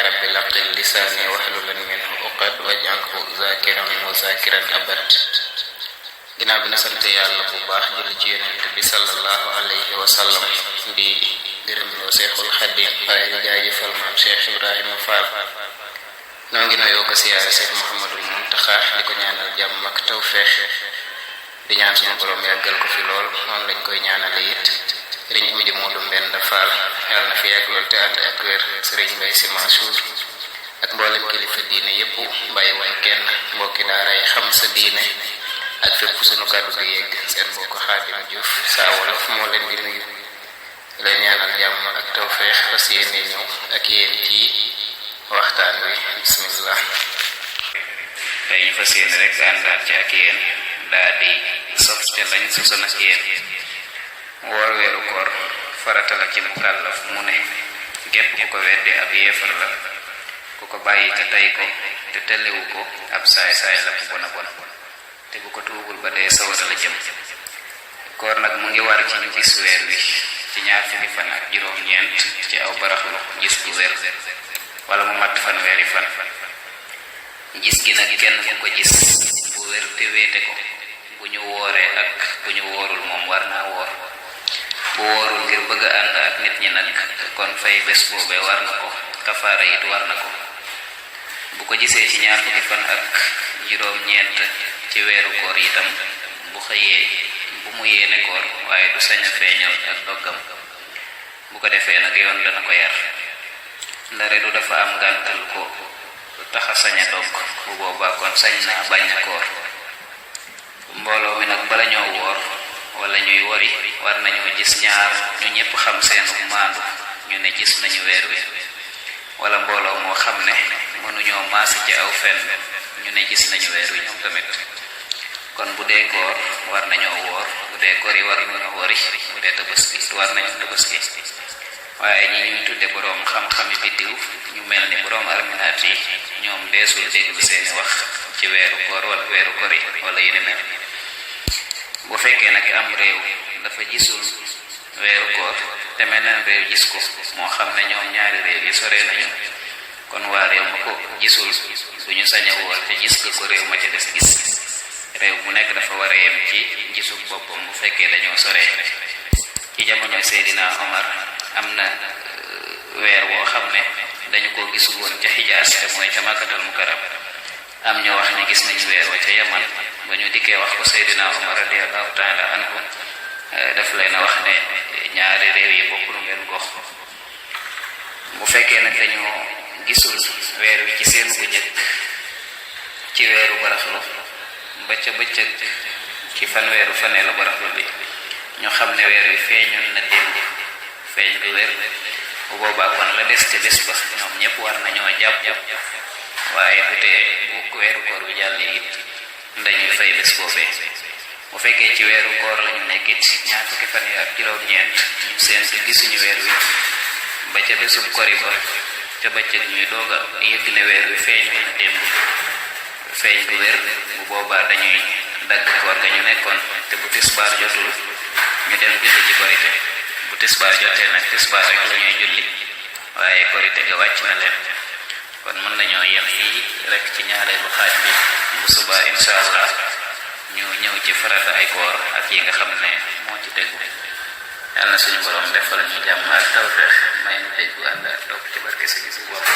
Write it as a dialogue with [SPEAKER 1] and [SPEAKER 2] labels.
[SPEAKER 1] rabbi laqil lisaani waxlulan minhu uqad waj'alhu zakiran wa zakiran abad. ginnaaw bi na sant yàlla bu baax julli ci yonent bi sallallahu alayhi wa sallam di gërëm loo Seexul Xadiim waaye di jaajëfal maam Cheikh Ibrahima Fall. noo ngi nuyoo ko siyaare Seex Muhammadul Muntaxa di ko ñaanal jàmm ak tawfeex di ñaan suñu borom yàggal ko fi lool noonu lañ koy ñaanale it sëriñ Amidi Moodu Mbend Fall yàlla na fi yàgg lool te ànd ak wér, sëriñ Mbay Si Mansuur ak mboolem kilifa diine yépp bàyyi woon kenn, mbokki daara yi xam sa diine ak fépp sunu kàddu gi yegg. seen mbokk Xaadim Juuf Saa Wolof moo leen di nuyu leen ñaanal jàmm ak tawfeex fas yéene ñëw ak yéen ci waxtaan wi. bismillah. tey ñu fas yéene rek àndaat ci ak yéen daa di sof te lañ sosoon ak yéen. woor weeru koor farata la ci mukallaf mu ne, gépp ku ko weddi ab yéefar la, ku ko bàyyi te tey ko te tëlewu ko ab saay-saay la bu bona bon, te bu ko tuubul ba dee sawara la jëm. koor nag mu ngi war ci ñu gis weer wi ci ñaar fukki fan ak juróom-ñeent ci aw baraxlu gis bu wér, wala mu mat fanweeri fan. gis gi nag kenn ku ko gis bu wér te wéete ko, bu ñu wooree ak bu ñu woorul moom war naa woor. bu woorul ngir bëgg a ànd ak nit ñi nag kon fay bés boobee war na ko, kafaara it war na ko. bu ko gisee ci ñaar fukki fan ak juróom-ñeent ci weeru koor itam bu xëyee bu mu yéene koor, waaye du sañ a feeñal ak doggam. bu ko defee nag yoon dana ko yar, ndare du dafa am gàntal ko taxa sañ a dogg, bu boobaa kon sañ naa bañ a koor. mbooloo mi nag bala ñoo woor wala ñuy wori war nañoo gis ñaar ñu ñépp xam seenu maandu ñu ne gis nañu weer wi, wala mbooloo moo xam ne mënuñoo maasi ci aw fenn ñu ne gis nañu weer wi ñoom tamit. kon bu dee koor war nañoo woor, bu dee koor yi war nañoo wori, bu dee tabaski war nañu tabaski. waaye ñi ñuy tudde boroom xam-xami biddiw ñu mel ni boroom arminaat yi ñoom deesul déglu seeni wax ci weeru koor wala weeru kori wala yu ni mel. bu fekkee nag am réew dafa gisul weeru koor te meneen réew gis ko, moo xam ne ñoom ñaari réew yi sore nañu, kon waa réew ma ko gisul duñu sañ a woor te gis nga ko réew ma ca des gis. réew bu nekk dafa war a yem ci gisul boppam bu fekkee dañoo sore. ci jamono Seydina Omar am na weer woo xam ne dañu ko gisul woon ca Xijaas te mooy ca Makkatal Mukarram. am ñu wax ne gis nañu weer wa ca Yaman. ba ñu dikkee wax ko Seydina Omar radiyallahu taala anhu daf leen a wax ne ñaari réew yi bokkul ngeen gox. bu fekkee nag dañoo gisul weer wi ci seen bu njëkk ci weeru baraxlu ba ca bëccëg ci fanweeru faneelu baraxlu bi ñu xam ne weer wi feeñoon na démb feeñ bu wér, bu boobaa kon la des ca bés ba ñoom ñëpp war nañoo jàpp. waaye bu tee bu weeru koor bi jàllee it dañuy fay bés boobee. bu fekkee ci weeru koor lañu nekk it ñaar fukki fan yi ak juróom-ñeent ñu seen te gisuñu weer wi ba ca bésub kori ba ca bëccëg ñuy doog a yëg ne weer wi feeñoon na démb feeñ bu wér, bu boobaa dañuy dagg koor ga ñu nekkoon te bu tisbaar jotul ñu dem julli ci korite. bu tisbaar jotee nag tisbaar rek la ñuy julli, waaye korite ga wàcc na leen. kon mën nañoo yem fii rek ci ñaareelu xaaj bi. bu subaa insha allah ñu ñëw ci farata ay koor ak yi nga xam ne moo ci tegu. yàlla na suñu borom defal ñu jàmm ak tawfeex may nu dégg ànd ak topp ci barke si gisi bopp.